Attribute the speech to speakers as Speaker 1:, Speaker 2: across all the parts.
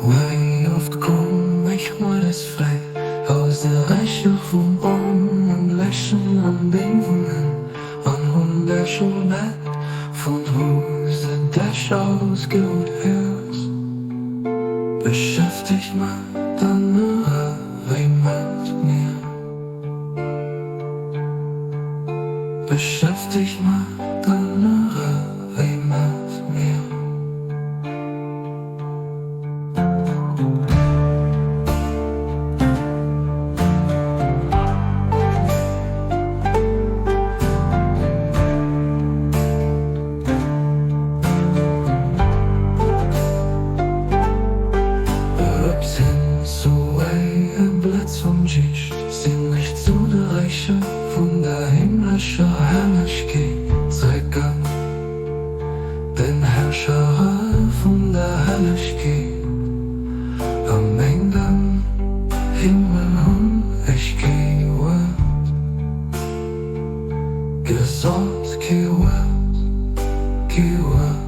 Speaker 1: Wéi oft koum ech mueres fréi aus de Räicher vum onendlechen an déiwen Hënn an hunn dech um Bett vun Huse dech ausgerutt Häerz beschäftegt mat anerer wéi mat mir beschäftegt mat anerer wéi mat mir. Op sinn sou e Blëtz vum Geescht, sinn ech zu de Räiche vun der himmlescher Herrlechkeet zréckgaang. Den Herrschere vun der Hellegkeet am engem Himmel hunn ech kee Wuert gesot, kee Wuert, kee Wuert.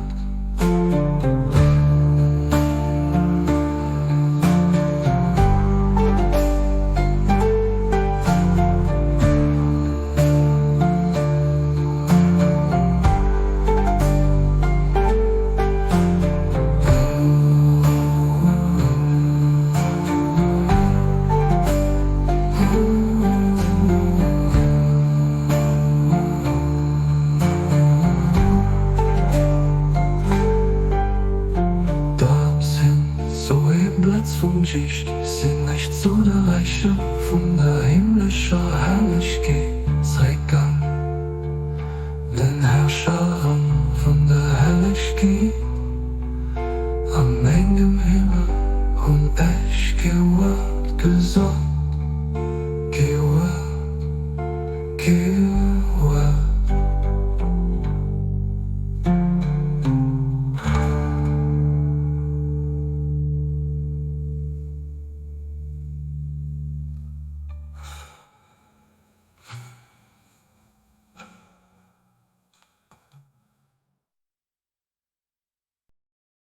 Speaker 1: Dat sinn sou ee Blëtz vum Geescht, sinn ech zu de Räiche vun der himmlescher Herrlechkeet zréckgaang. Den Herrscheren vun der Hellegkeet a mengem Himmel hunn ech kee Wuert gesot, kee Wuert, kee.